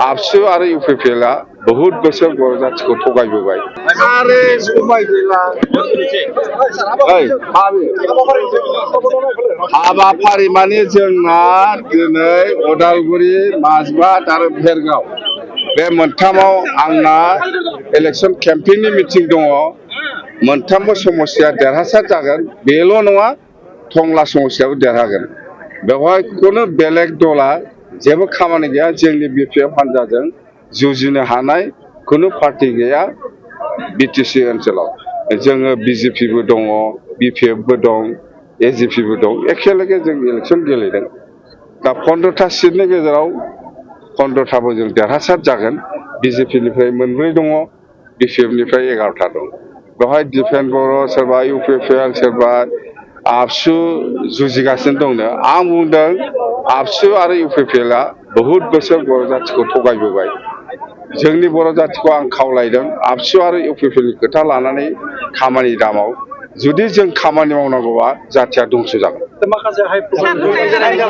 आबसु आरो इउपिपिएलआ बहुत बोसोर बर' जाथिखौ थगायबोबाय आरो समाय गैला हाबाफारि माने जोंना दिनै उदालगुरि माजबाद आरो भेरगाव बे मोनथामाव आंना इलेक्सन केम्पेइननि मिटिं दङ मोनथामबो समस्या देरहासार जागोन बेल' नङा टंला समस्याबो देरहागोन बेवहाय खुनु बेलेग दला जेबो खामानि गैया जोंनि बिपिएफ हान्जाजों जुजिनो हानाय खुनु पार्टी गैया बिटिसि ओनसोलाव जोङो बिजेपिबो दङ बिपिएफबो दं एजिपिबो दं एखेलगे जों इलेक्सन गेलेदों दा 15टा सिटनि गेजेराव 15टाबो जों देरहासार जागोन बिजेपिनिफ्राय मोनब्रै दङ बिपिएफनिफ्राय 11टा दं बेवहाय दिपेन बर' सोरबा इउपिपिएल सोरबा आबसु जुजिगासिनो दंनो आं बुंदों आबसु आरो इउपिपिएलआ बहुत बोसोर बर' जाथिखौ थगायबोबाय जोंनि बर' जाथिखौ आं खावलायदों आबसु आरो इउपिपिएलनि खोथा लानानै खामानि दामाव जुदि जों खामानि मावनांगौबा जाथिया दंस' जागोन